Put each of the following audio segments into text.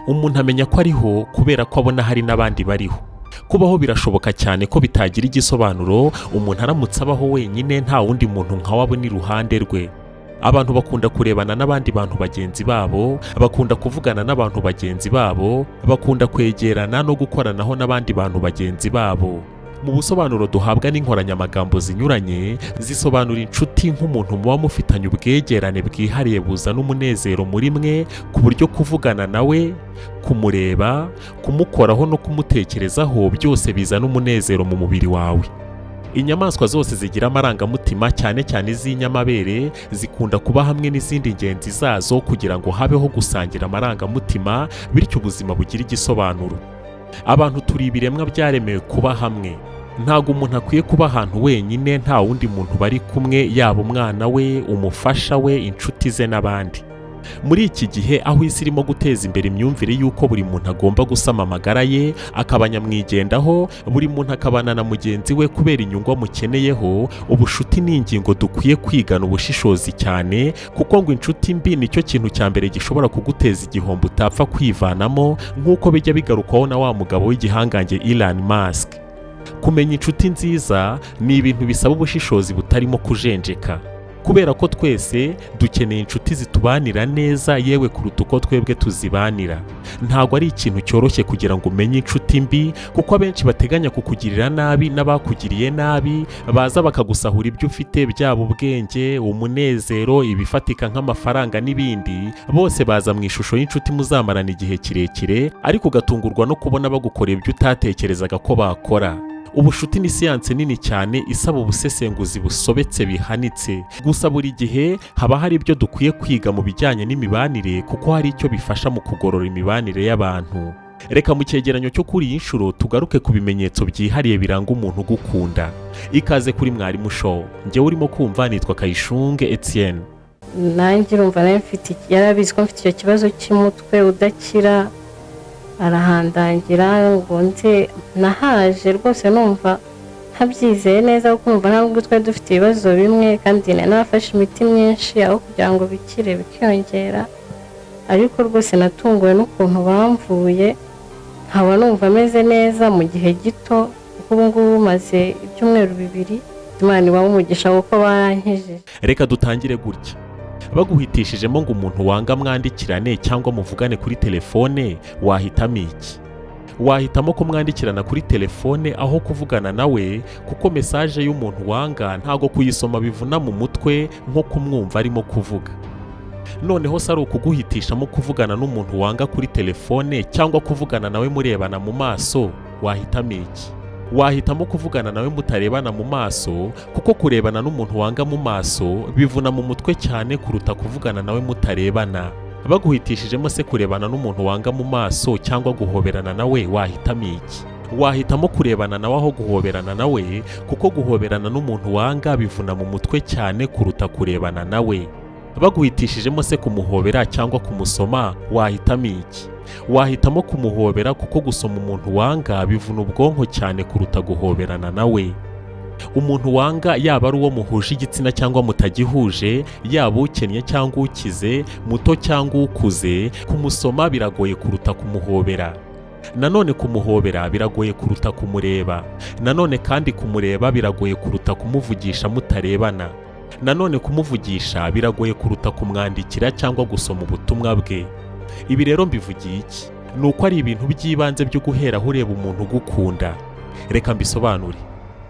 Umuntu amenya ko ariho kubera ko abona hari n'abandi bariho. Kubaho birashoboka cyane ko bitagira igisobanuro umuntu aramutse abaho wenyine, nta wundi muntu nkawe abona iruhande rwe. Abantu bakunda kurebana n'abandi bantu bagenzi babo, bakunda kuvugana n'abantu bagenzi babo, bakunda kwegerana no gukoranaho n'abandi bantu bagenzi babo. Mu busobanuro duhabwa n'inkoranyamagambo zinyuranye, zisobanura inshuti nk'umuntu muba mufitanye ubwegerane bwihariye buzana umunezero muri mwe, ku buryo kuvugana nawe, kumureba, kumukoraho no kumutekerezaho byose bizana umunezero mu mubiri wawe. Inyamaswa zose zigira amarangamutima, cyane cyane iz'inyamabere, zikunda kuba hamwe n'izindi ngenzi zazo kugira ngo habeho gusangira amarangamutima, bityo ubuzima bugire igisobanuro. Abantu turi ibiremwa byaremewe kuba hamwe. Ntabwo umuntu akwiye kuba ahantu wenyine nta wundi muntu bari kumwe, yaba umwana we, umufasha we, inshuti ze n'abandi. Muri iki gihe aho isi irimo guteza imbere imyumvire y'uko buri muntu agomba gusama amagara ye akaba nyamwigendaho, buri muntu akabana na mugenzi we kubera inyungu amukeneyeho, ubushuti ni ingingo dukwiye kwigana ubushishozi cyane, kuko ngo inshuti mbi nicyo kintu cya mbere gishobora kuguteza igihombo utapfa kwivanamo, nk'uko bijya bigarukwaho na wa mugabo w'igihangange Elon Musk. Kumenya inshuti nziza ni ibintu bisaba ubushishozi butarimo kujenjeka, kubera ko twese dukeneye inshuti zitubanira neza, yewe kuruta uko twebwe tuzibanira. Ntabwo ari ikintu cyoroshye kugira ngo umenye inshuti mbi, kuko abenshi bateganya kukugirira nabi n'abakugiriye nabi baza bakagusahura ibyo ufite, byaba ubwenge, umunezero, ibifatika nk'amafaranga n'ibindi. Bose baza mu ishusho y'inshuti muzamarana igihe kirekire, ariko ugatungurwa no kubona bagukorera ibyo utatekerezaga ko bakora. Ubushuti ni siyanse nini cyane isaba ubusesenguzi busobetse bihanitse. Gusa buri gihe haba hari ibyo dukwiye kwiga mu bijyanye n'imibanire, kuko hari icyo bifasha mu kugorora imibanire y'abantu. Reka mu cyegeranyo cyo kuri iyi nshuro tugaruke ku bimenyetso byihariye biranga umuntu ugukunda. Ikaze kuri Mwarimu Show. Njyewe urimo kumva nitwa Kayishunge Etienne. Nanjye urumva nawe mfite, yarabizi ko mfite icyo kibazo cy'umutwe udakira, arahandangira ngo nze. Nahaje rwose numva ntabyizeye neza, kuko numva ntabwo twari dufite ibibazo bimwe, kandi nari narafashe imiti myinshi, aho kugira ngo bikire bikiyongera. Ariko rwose natunguwe n'ukuntu bamvuye nkaba numva ameze neza mu gihe gito, kuko ubu ngubu maze ibyumweru 2. Imana ibahe umugisha kuko barankijije. Reka dutangire gutya: baguhitishijemo ngo umuntu wanga mwandikirane cyangwa muvugane kuri telefone, wahitamo iki? Wahitamo ko mwandikirana kuri telefone aho kuvugana nawe, kuko message y'umuntu wanga ntago kuyisoma bivuna mu mutwe nko kumwumva arimo kuvuga. Noneho se ari ukuguhitishamo kuvugana n'umuntu wanga kuri telefone cyangwa kuvugana nawe murebana mu maso, wahitamo iki? Wahitamo kuvugana nawe mutarebana mu maso, kuko kurebana n'umuntu wanga mu maso bivuna mu mutwe cyane kuruta kuvugana nawe mutarebana. Baguhitishijemo se kurebana n'umuntu wanga mu maso cyangwa guhoberana nawe, wahitamo iki? Wahitamo kurebana nawe aho guhoberana nawe, kuko guhoberana n'umuntu wanga bivuna mu mutwe cyane kuruta kurebana nawe. Baguhitishijemo se kumuhobera cyangwa kumusoma, wahitamo iki? Wahitamo kumuhobera, kuko gusoma umuntu wanga bivuna ubwonko cyane kuruta guhoberana nawe. Umuntu wanga, yaba ari uwo muhuje igitsina cyangwa mutagihuje, yaba ukennye cyangwa ukize, muto cyangwa ukuze, kumusoma biragoye kuruta kumuhobera. Nanone kumuhobera biragoye kuruta kumureba. Nanone kandi kumureba biragoye kuruta kumuvugisha mutarebana. Nanone kumuvugisha biragoye kuruta kumwandikira cyangwa gusoma ubutumwa bwe. Ibi rero mbivugiye iki? Ni uko ari ibintu by'ibanze byo guheraho ureba umuntu ugukunda. Reka mbisobanure.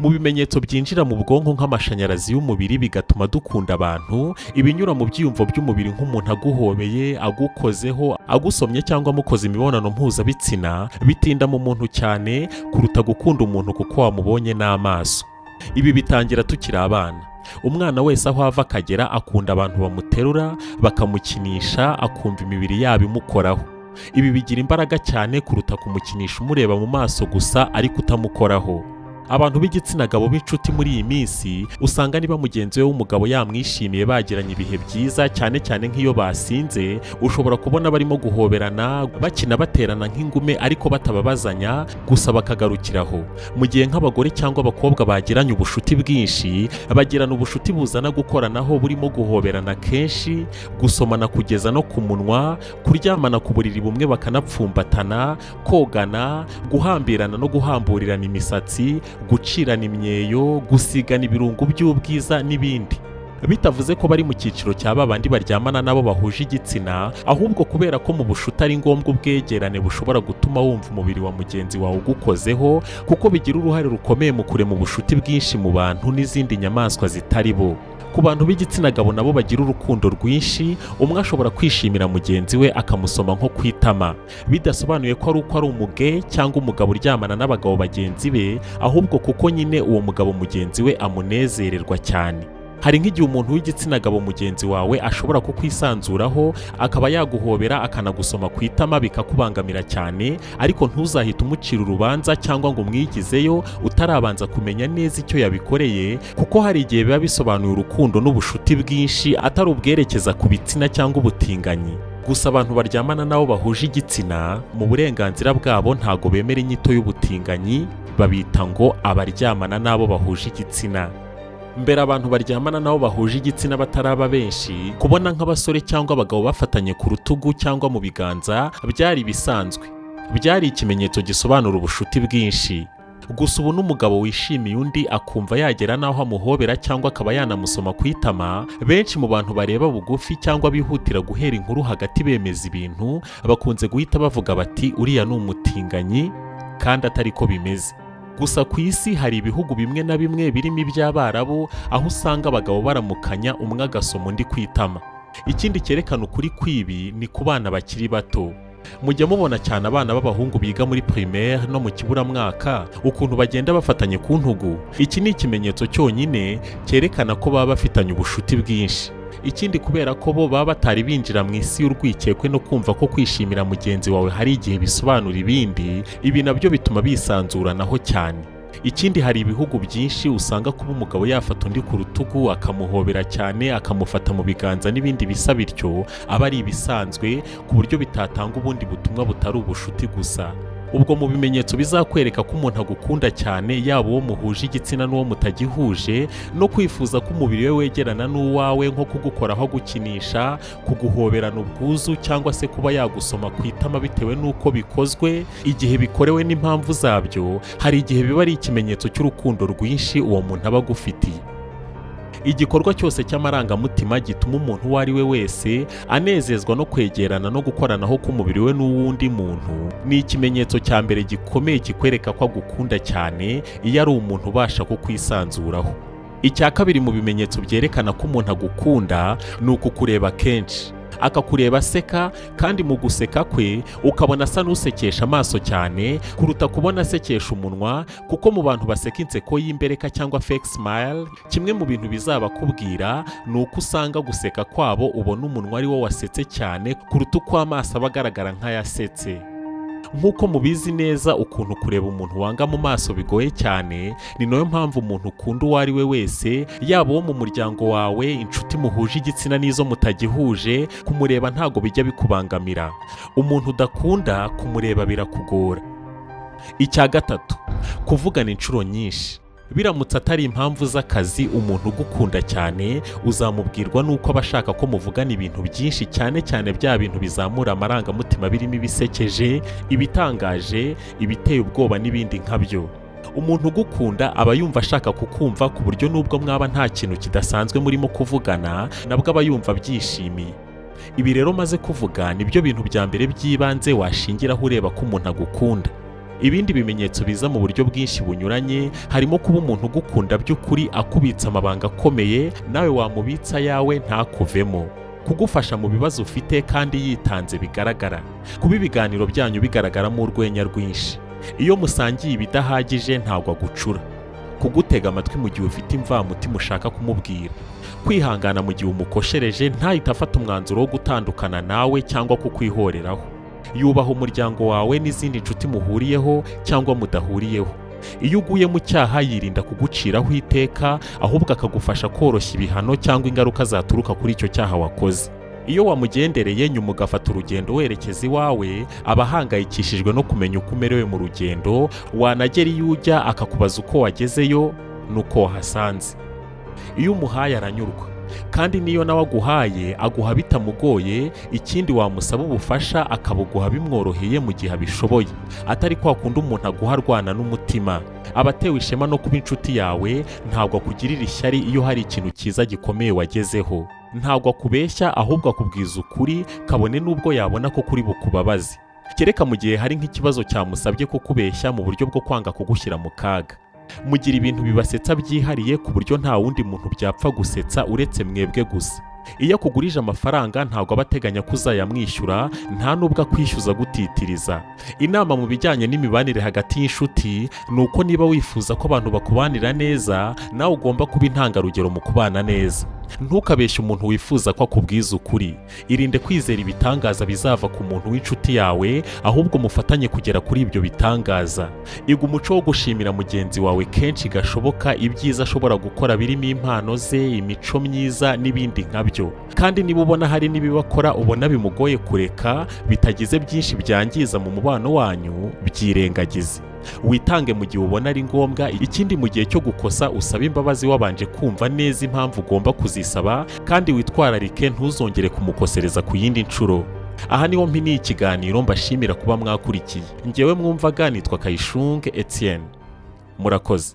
Mu bimenyetso byinjira mu bwonko nk'amashanyarazi y'umubiri bigatuma dukunda abantu, ibinyura mu byiyumvo by'umubiri nk'umuntu aguhobeye, agukozeho, agusomye cyangwa amukoze imibonano mpuzabitsina, bitinda mu muntu cyane kuruta gukunda umuntu kuko wamubonye n'amaso. Ibi bitangira tukiri abana. Umwana wese aho ava akagera akunda abantu bamuterura, bakamukinisha, akumva imibiri yabo imukoraho. Ibi bigira imbaraga cyane kuruta kumukinisha umureba mu maso gusa ariko utamukoraho. Abantu b'igitsina gabo b'inshuti muri iyi minsi, usanga niba mugenzi we w'umugabo yamwishimiye, bagiranye ibihe byiza, cyane cyane nk'iyo basinze, ushobora kubona barimo guhoberana, bakina, baterana nk'ingume, ariko batababazanya, gusa bakagarukiraho. Mu gihe nk'abagore cyangwa abakobwa bagiranye ubushuti bwinshi, bagirana ubushuti buzana gukoranaho, burimo guhoberana kenshi, gusomana kugeza no ku munwa, kuryamana ku buriri bumwe bakanapfumbatana, kogana, guhambirana no guhamburirana imisatsi, gucirana imyeyo, gusigana ibirungo by'ubwiza n'ibindi. Bitavuze ko bari mu cyiciro cya babandi baryamana nabo bahuje igitsina, ahubwo kubera ko mu bushuti ari ngombwa ubwegerane bushobora gutuma wumva umubiri wa mugenzi wawe ugukozeho, kuko bigira uruhare rukomeye mu kurema ubushuti bwinshi mu bantu n'izindi nyamaswa zitari bo. Ku bantu b'igitsina gabo nabo bagira urukundo rwinshi, umwe ashobora kwishimira mugenzi we akamusoma nko ku itama, bidasobanuye ko ari uko ari umuge cyangwa umugabo uryamana n'abagabo bagenzi be, ahubwo kuko nyine uwo mugabo mugenzi we amunezererwa cyane. Hari nk'igihe umuntu w'igitsina gabo mugenzi wawe ashobora kukwisanzuraho, akaba yaguhobera, akanagusoma ku itama, bikakubangamira cyane, ariko ntuzahite umucira urubanza cyangwa ngo umwigizeyo utarabanza kumenya neza icyo yabikoreye, kuko hari igihe biba bisobanuye urukundo n'ubushuti bwinshi, atari ubwerekeza ku bitsina cyangwa ubutinganyi. Gusa abantu baryamana nabo bahuje igitsina, mu burenganzira bwabo ntago bemera inyito y'ubutinganyi, babita ngo abaryamana n'abo bahuje igitsina. Mbere abantu baryamana nabo bahuje igitsina bataraba benshi, kubona nk'abasore cyangwa abagabo bafatanye ku rutugu cyangwa mu biganza byari ibisanzwe, byari ikimenyetso gisobanura ubushuti bwinshi. Gusa ubu n'umugabo wishimiye undi akumva yagera n'aho amuhobera cyangwa akaba yanamusoma ku itama, benshi mu bantu bareba bugufi cyangwa bihutira guhera inkuru hagati bemeza ibintu, bakunze guhita bavuga bati "Uriya ni umutinganyi", kandi atari ko bimeze. Gusa ku isi hari ibihugu bimwe na bimwe birimo iby'Abarabu, aho usanga abagabo baramukanya, umwe agasoma undi ku itama. Ikindi cyerekana ukuri kw'ibi ni ku bana bakiri bato. Mujya mubona cyane abana b'abahungu biga muri primaire no mu kiburamwaka, ukuntu bagenda bafatanye ku ntugu. Iki ni ikimenyetso cyonyine cyerekana ko baba bafitanye ubushuti bwinshi. Ikindi, kubera ko bo baba batari binjira mu isi y'urwikekwe no kumva ko kwishimira mugenzi wawe hari igihe bisobanura ibindi, ibi nabyo bituma bisanzuranaho cyane. Ikindi, hari ibihugu byinshi usanga kuba umugabo yafata undi ku rutugu, akamuhobera cyane, akamufata mu biganza n'ibindi bisa bityo, aba ari ibisanzwe, ku buryo bitatanga ubundi butumwa butari ubushuti gusa. Ubwo mu bimenyetso bizakwereka ko umuntu agukunda cyane, yaba uwo muhuje igitsina n'uwo mutagihuje, no kwifuza ko umubiri we wegerana n'uwawe, nko kugukoraho, gukinisha, kuguhoberana ubwuzu, cyangwa se kuba yagusoma ku itama, bitewe n'uko bikozwe, igihe bikorewe n'impamvu zabyo, hari igihe biba ari ikimenyetso cy'urukundo rwinshi uwo muntu aba agufitiye. Igikorwa cyose cy'amarangamutima gituma umuntu uwo ari we wese anezezwa no kwegerana no gukoranaho k'umubiri we n'uwundi muntu, ni ikimenyetso cya mbere gikomeye kikwereka ko agukunda cyane, iyo ari umuntu ubasha kukwisanzuraho. Icya kabiri mu bimenyetso byerekana ko umuntu agukunda ni ukukureba kenshi, akakureba aseka, kandi mu guseka kwe ukabona asa n'usekesha amaso cyane kuruta kubona asekesha umunwa, kuko mu bantu baseka inseko y'imbereka cyangwa fake smile, kimwe mu bintu bizabakubwira ni uko usanga guseka kwabo ubona umunwa ari wo wasetse cyane kuruta uko amaso aba agaragara nk'ayasetse. Nk'uko mubizi neza ukuntu kureba umuntu wanga mu maso bigoye cyane, ni nayo mpamvu umuntu ukunda uwo ari we wese, yaba uwo mu muryango wawe, inshuti muhuje igitsina n'izo mutagihuje, kumureba ntago bijya bikubangamira. Umuntu udakunda kumureba birakugora. Icya gatatu, kuvugana inshuro nyinshi. Biramutse atari impamvu z'akazi, umuntu ugukunda cyane uzamubwirwa n'uko aba ashaka ko muvugana ibintu byinshi, cyane cyane bya bintu bizamura amarangamutima, birimo ibisekeje, ibitangaje, ibiteye ubwoba n'ibindi nkabyo. Umuntu ugukunda aba yumva ashaka kukumva, ku buryo nubwo mwaba nta kintu kidasanzwe murimo kuvugana, nabwo aba yumva abyishimiye. Ibi rero maze kuvuga nibyo bintu bya mbere by'ibanze washingiraho ureba ko umuntu agukunda. Ibindi bimenyetso biza mu buryo bwinshi bunyuranye, harimo kuba umuntu ugukunda by'ukuri akubitsa amabanga akomeye, nawe wamubitsa ayawe ntakuvemo, kugufasha mu bibazo ufite kandi yitanze bigaragara, kuba ibiganiro byanyu bigaragaramo urwenya rwinshi, iyo musangiye ibidahagije ntabwo agucura, kugutega amatwi mu gihe ufite imvamutima ushaka kumubwira, kwihangana mu gihe umukoshereje ntahite afata umwanzuro wo gutandukana nawe cyangwa kukwihoreraho, yubaha umuryango wawe n'izindi nshuti muhuriyeho cyangwa mudahuriyeho. Iyo uguye mu cyaha, yirinda kuguciraho iteka, ahubwo akagufasha koroshya ibihano cyangwa ingaruka zaturuka kuri icyo cyaha wakoze. Iyo wamugendereye nyuma ugafata urugendo werekeza iwawe, aba ahangayikishijwe no kumenya uko umerewe mu rugendo. Wanagera iyo ujya, akakubaza uko wagezeyo n'uko wahasanze. Iyo umuhaye aranyurwa, kandi n'iyo nawe aguhaye aguha bitamugoye. Ikindi, wamusaba ubufasha akabuguha bimworoheye mu gihe abishoboye, atari kwa kundi umuntu aguha arwana n'umutima. Aba atewe ishema no kuba inshuti yawe. Ntabwo akugirira ishyari iyo hari ikintu cyiza gikomeye wagezeho. Ntabwo akubeshya, ahubwo akubwiza ukuri, kabone n'ubwo yabona ko kuri bukubabaze, kereka mu gihe hari nk'ikibazo cyamusabye kukubeshya mu buryo bwo kwanga kugushyira mu kaga. Mugira ibintu bibasetsa byihariye, ku buryo nta wundi muntu byapfa gusetsa uretse mwebwe gusa. Iyo akugurije amafaranga, ntabwo aba ateganya ko uzayamwishyura, nta n'ubwo akwishyuza gutitiriza. Inama mu bijyanye n'imibanire hagati y'inshuti ni uko niba wifuza ko abantu bakubanira neza, nawe ugomba kuba intangarugero mu kubana neza. Ntukabeshye umuntu wifuza ko akubwiza ukuri. Irinde kwizera ibitangaza bizava ku muntu w'inshuti yawe, ahubwo mufatanye kugera kuri ibyo bitangaza. Iga umuco wo gushimira mugenzi wawe kenshi gashoboka ibyiza ashobora gukora, birimo impano ze, imico myiza n'ibindi nkabyo. Kandi niba ubona hari n'ibibakora ubona bimugoye kureka, bitagize byinshi byangiza mu mubano wanyu, byirengagize. Witange mu gihe ubona ari ngombwa. Ikindi, mu gihe cyo gukosa, usaba imbabazi wabanje kumva neza impamvu ugomba kuzisaba, kandi witwararike ntuzongere kumukosereza ku yindi nshuro. Aha niho mpiniye ikiganiro. Mbashimira kuba mwakurikiye. Ngewe mwumvaga nitwa Kayishunge Etienne. Murakoze.